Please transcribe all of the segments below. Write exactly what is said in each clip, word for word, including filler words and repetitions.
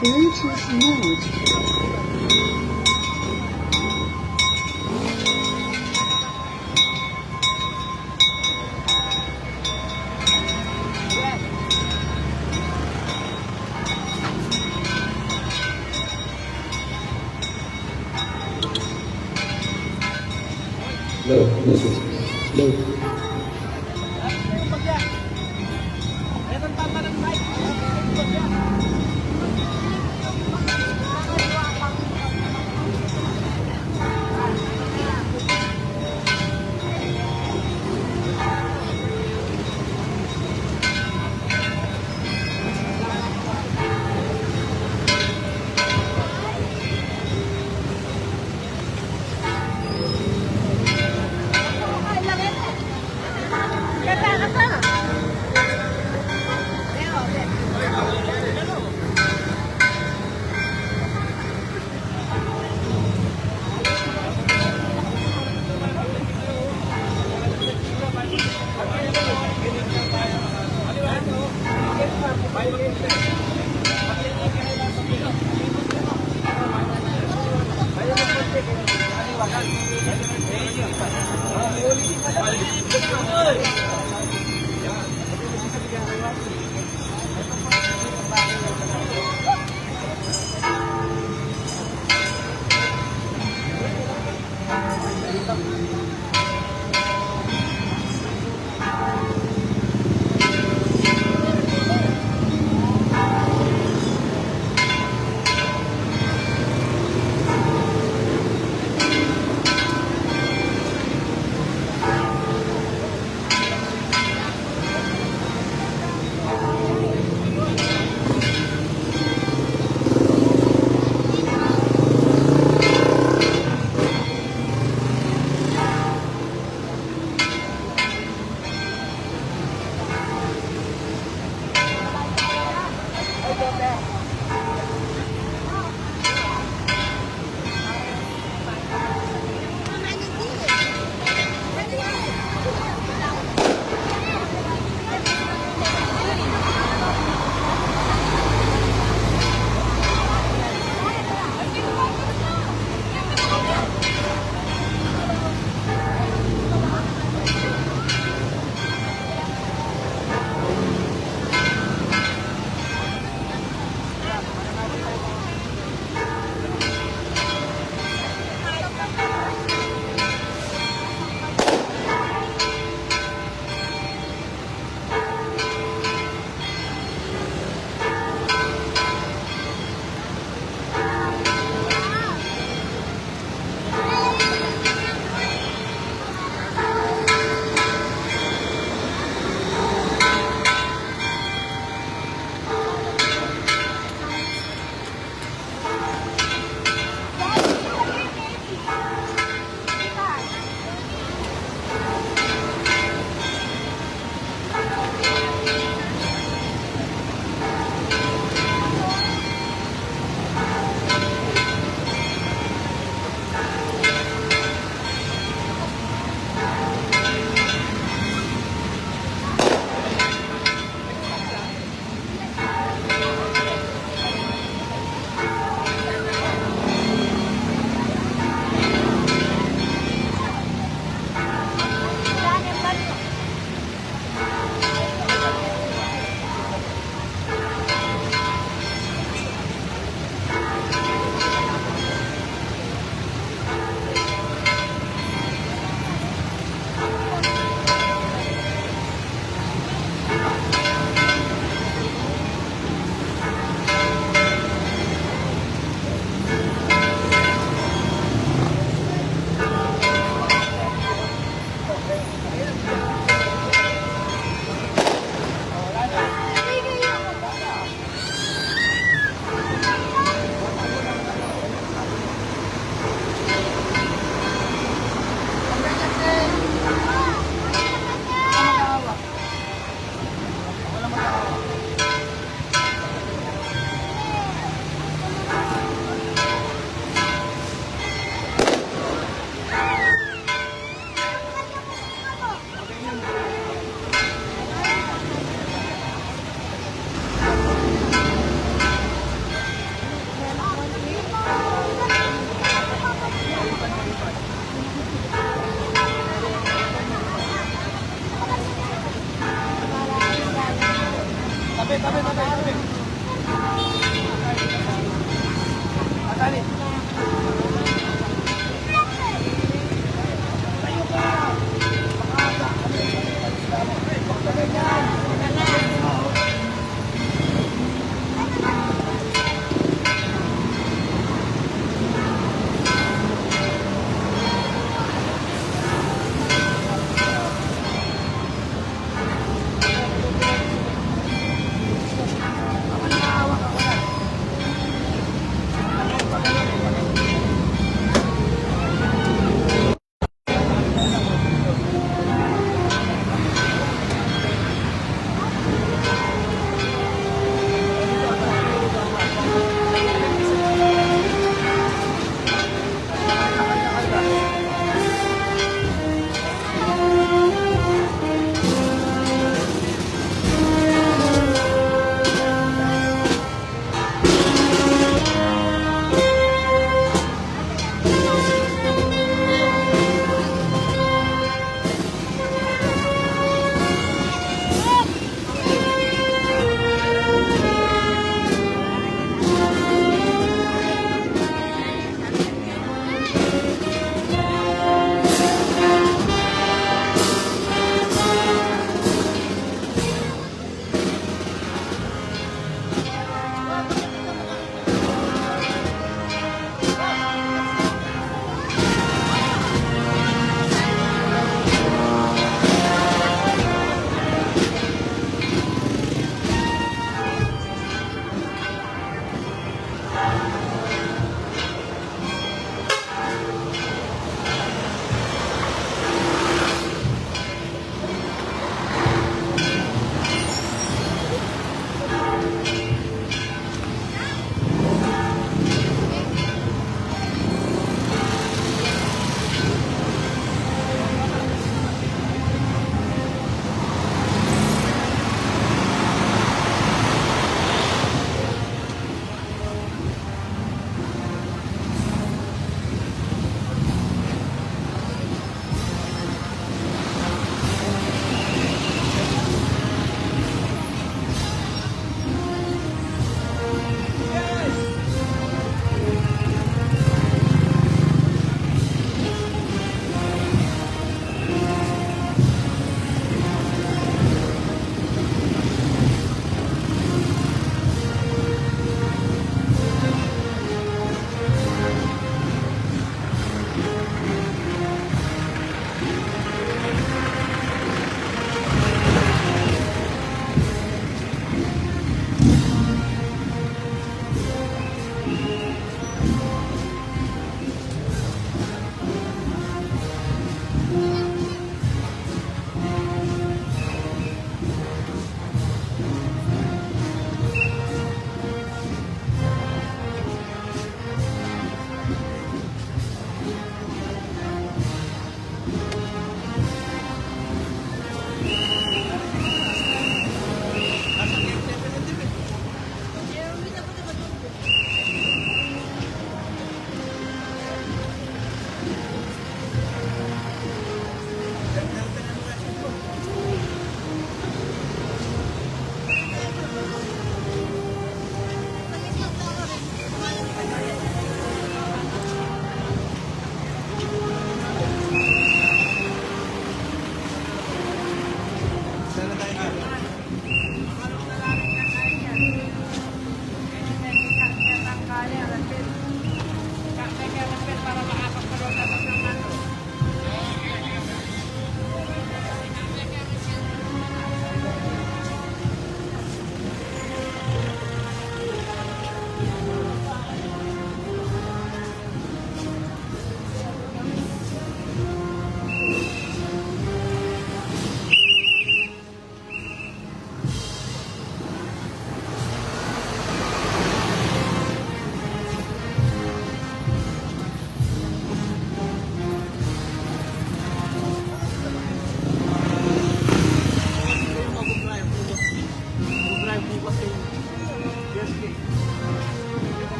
Bluetooth mode. Hello, hello, sir. Hello.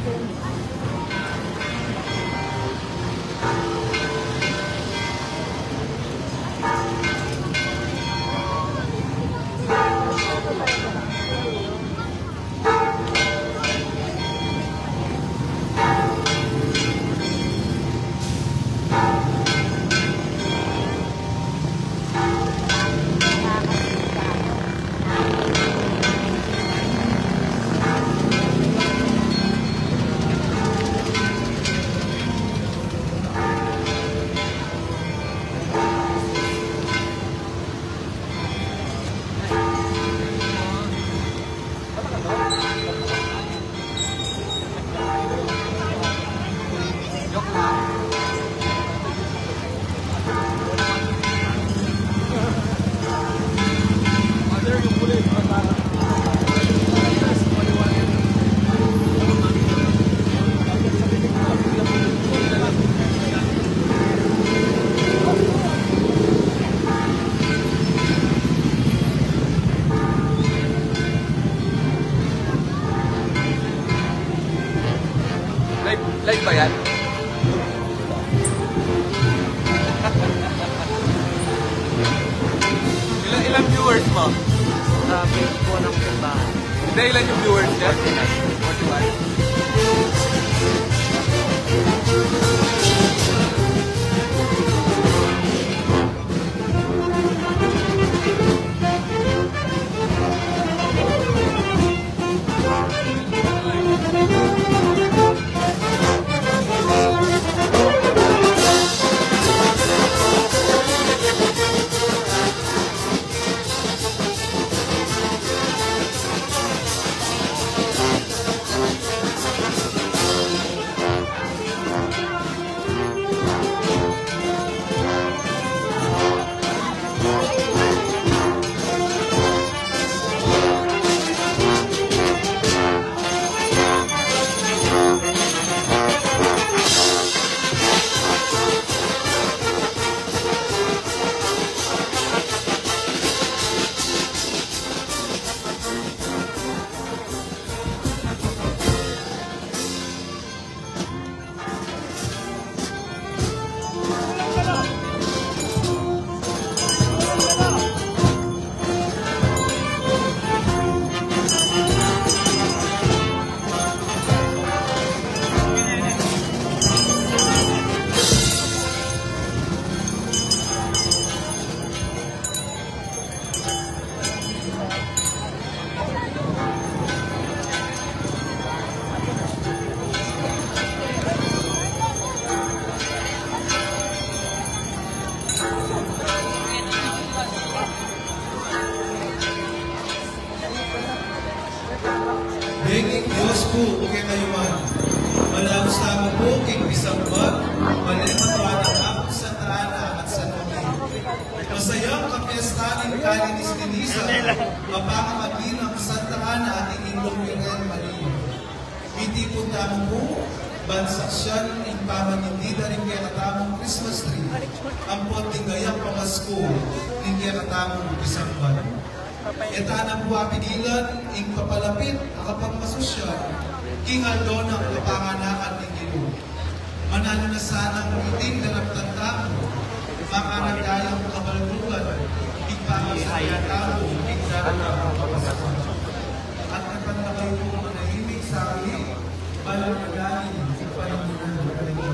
Live, live ba yan? Ilan, ilan viewers mo? Sa page po ng simbahan. Hindi, ilan yung viewers niya? Forty-one. Benging Dios pu kekayu man. Malabus tamu pu king pisamban, malipat wa na pu Santa Ana at San Joaquin. Masayang kapiesta ning kalinis-linisan, mapangakabinang Santa Ana at ing Indung Birhen Maria. Mitipun tamu pu, ban saksian ing pamanyindida ring kekatamung Christmas tree, ampon ding gayang pamasku ning kekatamung pisamban. E ta na pu apigilan ing papalapit a kapagmasusian king aldo nang kapanganakan ning Ginu. Mananu na sanang iting daraptan tamu, makaragayang kabaldugan king pangasaya tamu king daraptan a Pasko. At katanda kayu pung manahimik sa amin, ban manalangin king panangunan ning Ginu.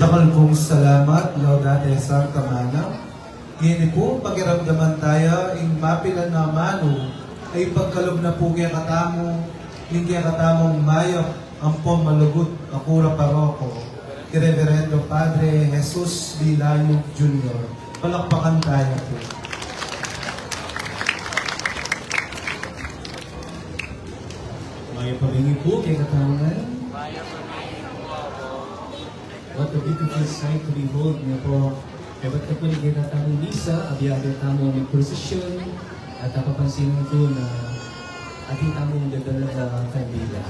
Dakal pung salamat, Laudate Sancta Mana. Ngeni pu, pakiramdaman taya ing mapilan a amanu a ipagkalub na pu kekatamu ning kekatamung mayap ampong malugud a kura paroko, i Reverendo Padre Jesus Bilayug Junior. Palakpakan taya pu. Mayap a bengi pu kekatamu ngan. What a beautiful sight to behold, ne pu. Mebat na pu ning kekatamung misa, abe-abe tamu ning prosesyon, at apapansin ku na atin tamung dadalang kandila.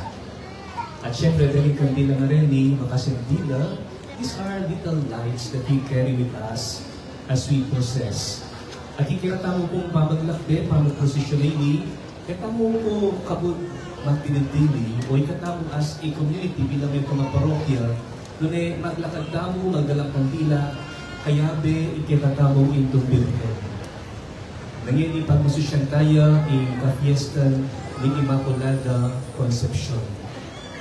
At syempre, dahil kandila na rin ni makasindila, these are little lights that we carry with us as we process. At ing kekatamu pung pamaglakbe, pamagprosesyon ini, kekatamu pu kabud magtinitili, o ikatamu as a community bilang metung a parokya, nune maglakad tamu, magdalang kandila, kayabe ing kekatamung Indung Birhen. Ngeni pagmasusyan taya ing kapiestan ning Inmaculada Concepcion.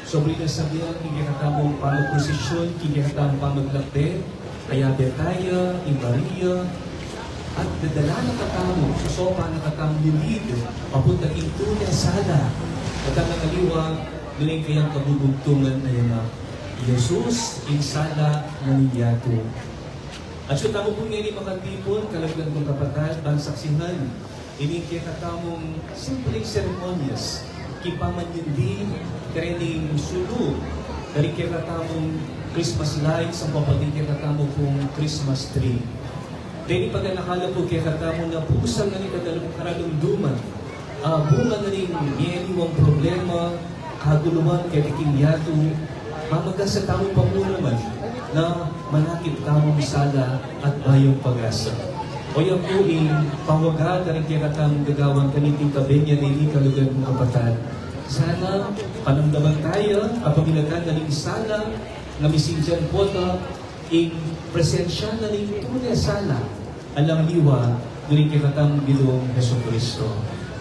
Sobre na sabyan ing kekatamung pamagprosesyon, ing kekatamung pamaglakbe, kayabe taya i Maria, at dadala na katamu, sosopan na katamu ning lid papunta king tune a sala. At ang nakaliwa, nune ing kayang kabubugtungan a Anak, i Jesus, ing sala na ning yatu. At sya tamu pu ngeni makatipun, kaluguran kung kapatad, ban saksihan ining kekatamung simpleng seremonyas king pamanyundi karening sulu karing kekatamung Christmas lights, ampong pati kekatamu pung Christmas tree. Deni paganaka la pu kekatamu na pusang na ning kadalum-, karalumduman, a bunga na ning ngeni wang problema, kaguluan keti king yatu, mamagasa tamu pa mu naman na manakit tamung sala at bayung pag-asa. O yan pu ing pawaga karing kekatamung gagawan kaniting kabenyan ini, kaluguran kung kapatad. Sana panamdaman taya, kapamilatan na ning sala, na misindian pota, ing presensya na ning tune a sala, alang liwa, nuling kekatamung Ginu Jesucristo.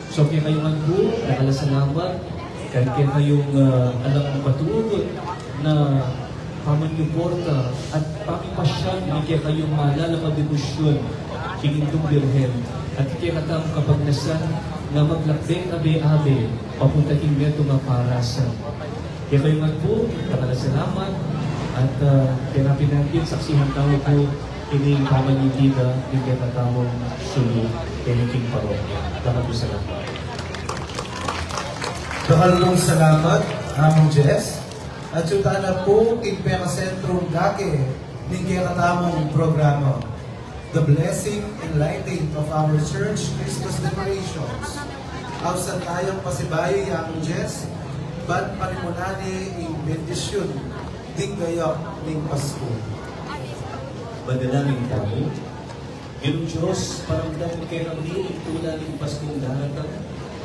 So, kekayu ngan pu, dakal a salamat, karing kekayung, ah, alang patut na pamanyuporta at pamipasyan ning kekayung malalam a debosyon king Indung Birhen, at kekatamung kapagnasan na maglakbe abe-abe papunta king metung a parasan. Kekayu ngan pu, dakal a salamat, at, ah, kaya na pin natin, saksihan tamu pu ining pamanyundi ning kekatamung sulu keni king parokya. Dakal pung salamat. Dakal pung salamat, Among Jess. At atyu tana pu king pekasentrung dake ning kekatamung programa. The blessing and lighting of our church Christmas decorations. Ausan tayang pasibayu ya, Among Jess, ban panimunan ne ing bendisyun ding gayap ning Pasku. Manalangin tamu. Ginung Dios, paramdam mu kekami ing tula ning Paskung daratang,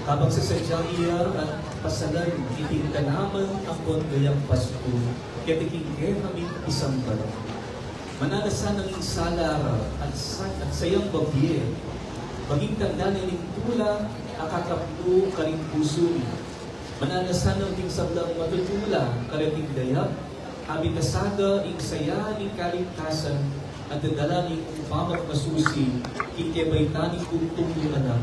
kabang sasadyang iya at pasalan iting kanaman ampon gayap Pasku keti king kekami isamban. Mananu la sanang ing sala ra at sa-, at sayang babie maging tanda na ning tula a kakapnu karing pusu mi. Mananu la sanang ding sablang matutula kareting gayap, a mikasaga ing saya ning kaligtasan at dadala ning pamagmasusi king kebaitan ning bugtung mung anak,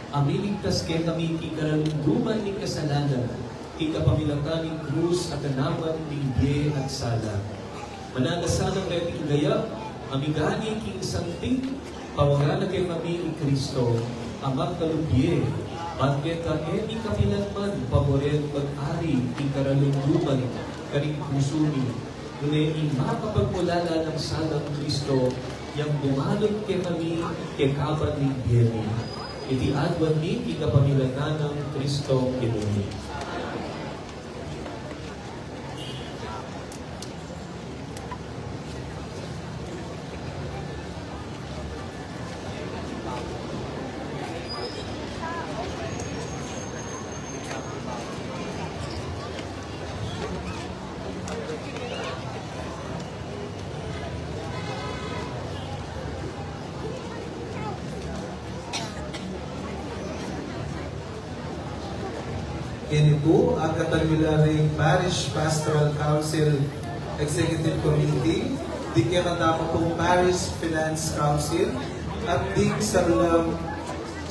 a miligtas kekami king karalumduman ning kasalanan, king kapamilatan ning krus a kanaman ning bie at sala. Mananu la sanang reting gayap a migani king santing pawagan na kekami i Kristo a magkalub bie, ban keta e mi kapilan man paboren mag-ari king karalumduman karing pusu mi, nune ing makapagmulala nang salang Kristo yang bumalut kekami kekaban ning bie mi. Iti aduan mi king kapamilatan nang Kristong Ginu mi. Keni pu, agkatan mi la ring Parish Pastoral Council Executive Committee, ding kekatamu pung Parish Finance Council, at ding sarulang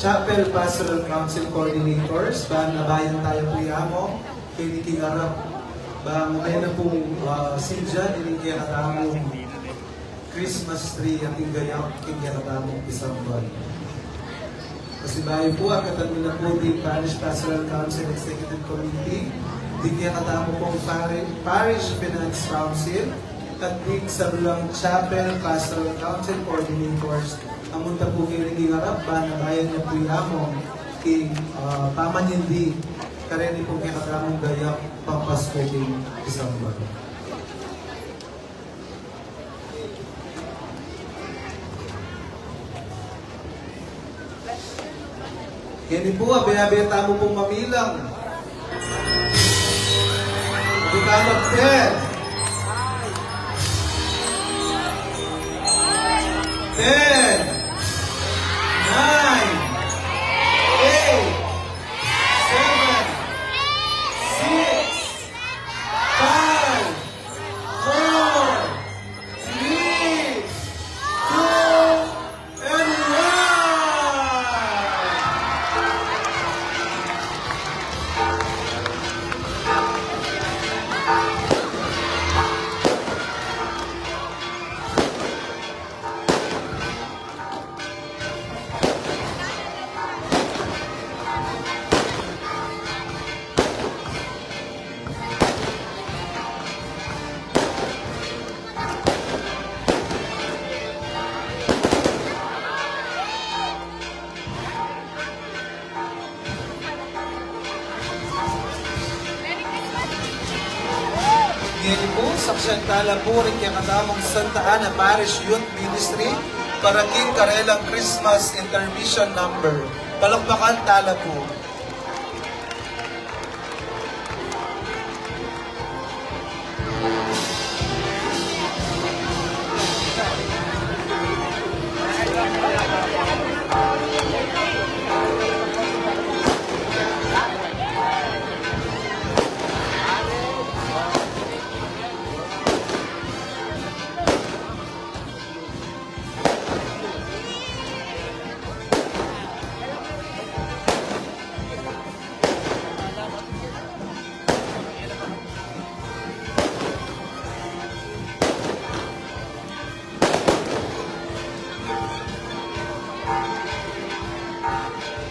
Chapel Pastoral Council Coordinators, ban abayan taya pu yamu keni king arap, bang mena pung, ah, sinja ding kekatamung Christmas tree at ing gayak king kekatamung pisamban. Pasibayu pu, akatan mi na pu ding Parish Pastoral Council Executive Committee, ding kekatamu pung Pari-, Parish Finance Council, at ding sarulang Chapel Pastoral Council Coordinators, amunta pu keni king arap, ban abayan na pu yamu king, ah, pamanyindi kareni pung kekatamung gayak pampasko king pisamban. Keni pu, abe-abe tamu pung mamilang. Abe tamu, ten. Ten. Nine. Eight. Seven. Six. Five. Four. Three. Two. And one. Ngeni pu, saksian tala pu ring kekatamung Santa Ana Parish Youth Ministry para king karelang Christmas intermission number. Palakpakan tala pu.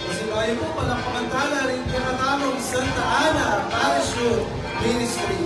Pasibayu pu, palakpakan tala ring kekatamung Santa Ana Parish Youth Ministry.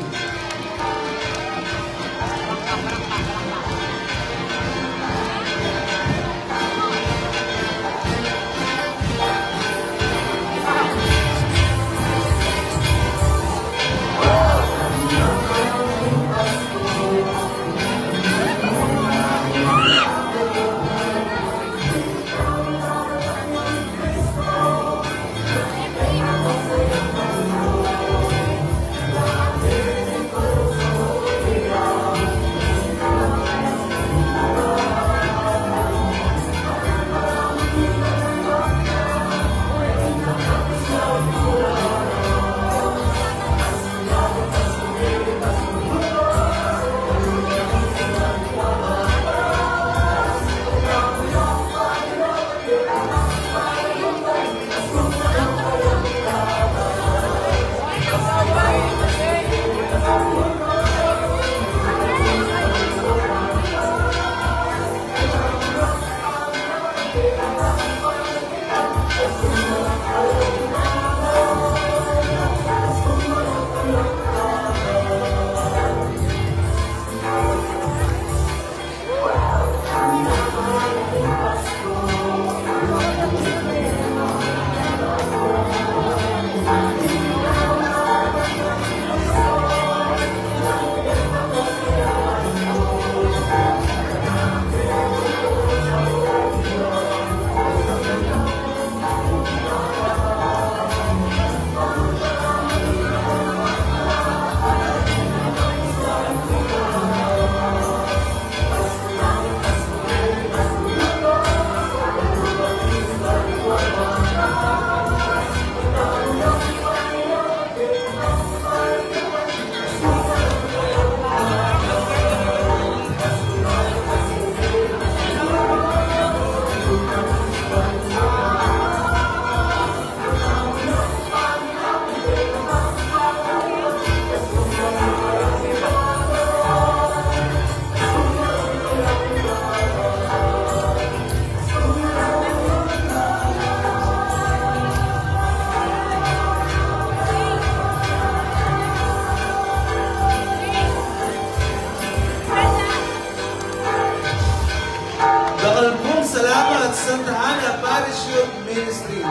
Santa Ana Parish Youth Ministry.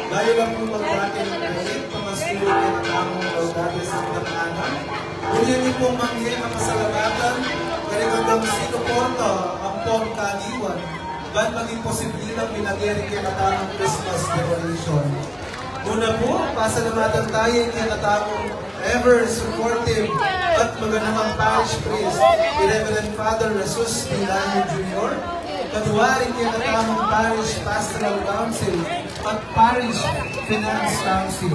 Bayu la pu magdake ning balik, pamasturin ing kekatamung Laudate Sanctam Annam, buri mi pung manging kapasalamatan karing anggang sinuporta ampong kaliwan ban maging posible nang minagari ing kekatamung Christmas decoration. Una pu, pasalamatan taya ing kekatamung ever supportive at maganakang parish priest, i Reverend Father Jesus Vilano Junior, kadua ring kekatamung Parish Pastoral Council at Parish Finance Council.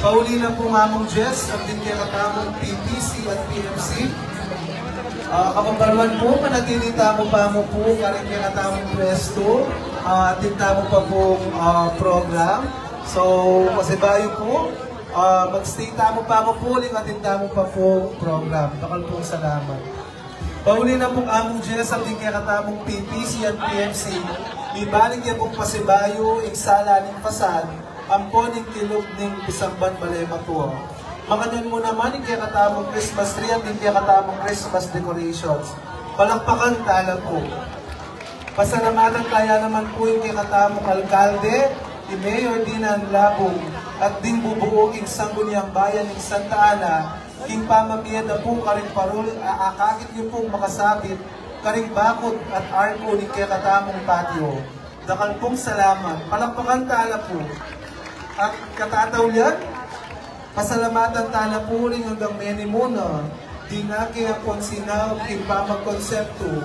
Pauli na pu, Among Jess, at ding kekatamung P P C at P M C. Ah, kapabaruan pu, manatili tamu pa mu pu karing kekatamung pwestu, ah, atin tamu pa pung, ah, program. So, pasibayu pu, ah, mag-stay tamu pa mu pu uling atin tamu pa pung program. Dakal pung salamat. Pauli na pung Among Jess at ding kekatamung P P C at P M C, mibalik ya pung pasibayu ing sala ning fasad ampon ing kilub ning pisamban bale matua. Makanyan mu naman ing kekatamung Christmas tree at ing kekatamung Christmas decorations. Palakpakan tala pu. Pasalamatan taya naman pu ing kekatamung alkalde, i Mayor Dinan Labung, at ding bubuung Sangguniang Bayan ning Santa Ana, king pamamie na pu karing parul a akakit yu pung makasabit karing bakut at arku ning kekatamung patio. Dakal pung salamat. Palakpakan tala pu. At katataulian, pasalamatan tala pu ring anggang menimuna, dinake ampon sinaub king pamagkonseptu,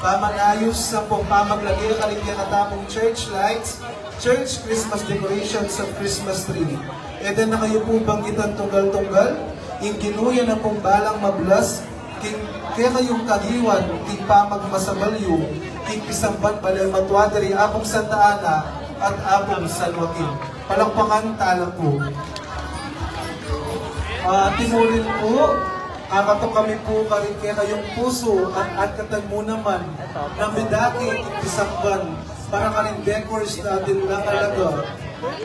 pamanayus ampon pamaglage karing kekatamung church lights, church Christmas decorations at Christmas tree. E da na kayu pu banggitan tunggal-tunggal, ing Ginu ya na pung balang mablas, king kekayung kaliwan, king pamagmasabal yu king pisamban bale matua diri Apung Santa Ana at Apung San Joaquin. Palakpakan tala pu. Ah, timurin pu, akato kami pu karing kekayung pusu at atkatan mu naman nang midake king pisamban para karing decors na atin lang alaga.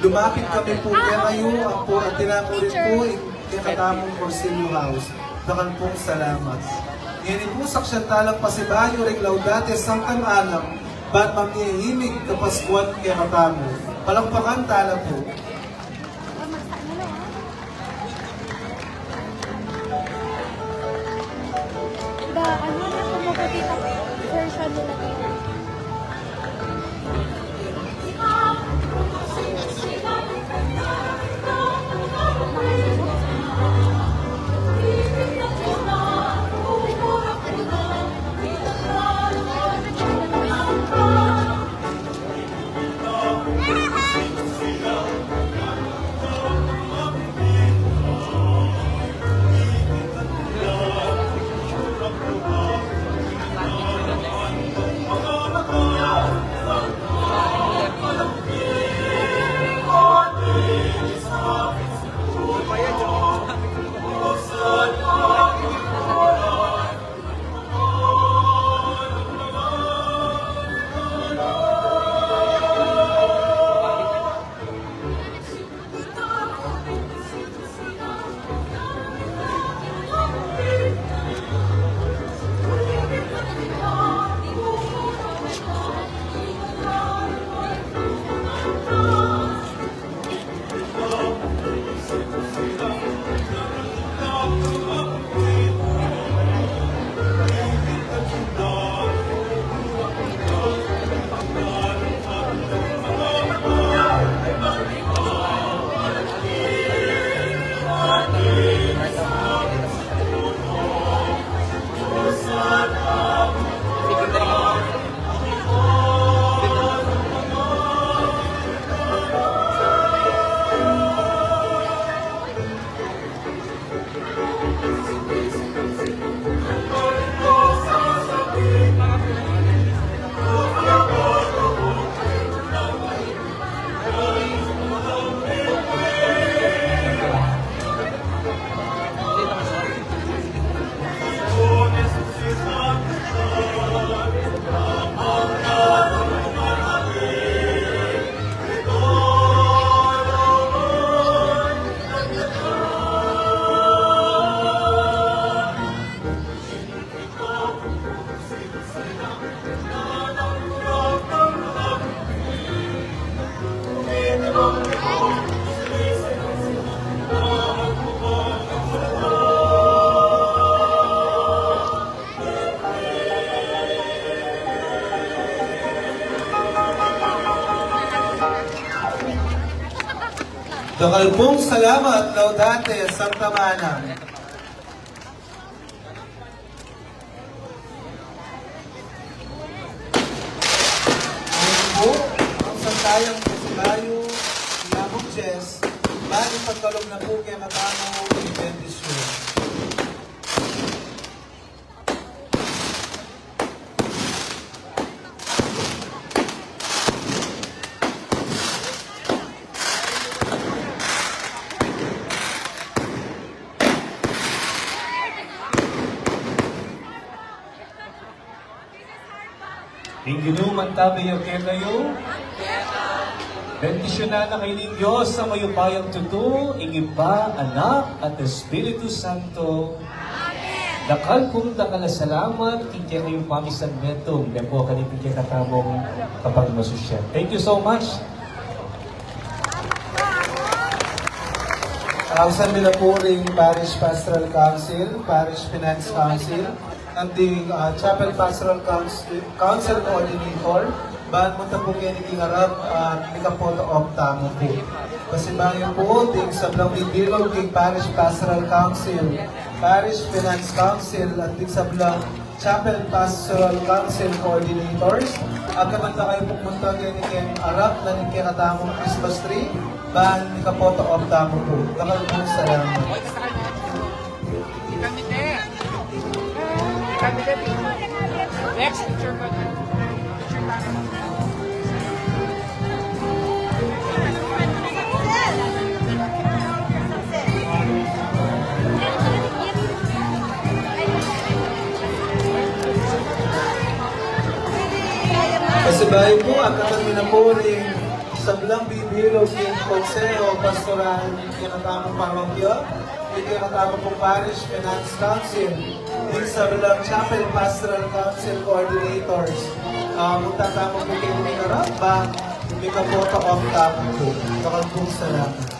Lumapit kami pu kekayu, ampo at tinamu rin pu ing kekatamung Concilio House. Dakal pung salamat. Ngeni pu, saksian talang pasibayu ring Laudate Sanctam Annam, ban mamie imig kapaskuan kekatamu. Palakpakan tala pu. Da, ano na, kumukuti pa version nila dito. Dakal pung salamat, Laudate Sancta Manam. Ngayon po, ang santayang pasibayu, Yamong Jess, bali pagkalub na po kaya matamu, bendisyun. Ing Ginu mantabe ya kekayu. Bendisyunan na kayu ning Dios a mayupayang tutu, ing Ibpa, Anak, at Espiritu Santo. Dakal pung dakal a salamat king kekayung pamisanmetung, be po kaniting kekatamung kapagmasusian. Thank you so much. Ausan mi na pu ring Parish Pastoral Council, Parish Finance Council, and the, uh, Chapel Pastoral Council, Council Coordinator, ban munta pu keni king arap, uh, mika-photo op tamu pu. Pasibayu pu, ding sablang bibilug king Parish Pastoral Council, Parish Finance Council, at ding sablang Chapel Pastoral Council Coordinators, agkaman da kayu pung munta keni king arap na ning kekatamung Christmas tree, ban mika-photo op tamu pu. Dakal pung salamat. Next picture po. Pasibayu pu, agkaman mi na pu ring sablang bibilug king Konseho Pastoral ning kekatamung parokya, ning kekatamung parish finance council, ning sablang chapel pastoral council coordinators. Ah, munta tamu pu keni king arap, ban mika-photo op tamu pu. Dakal pung salamat.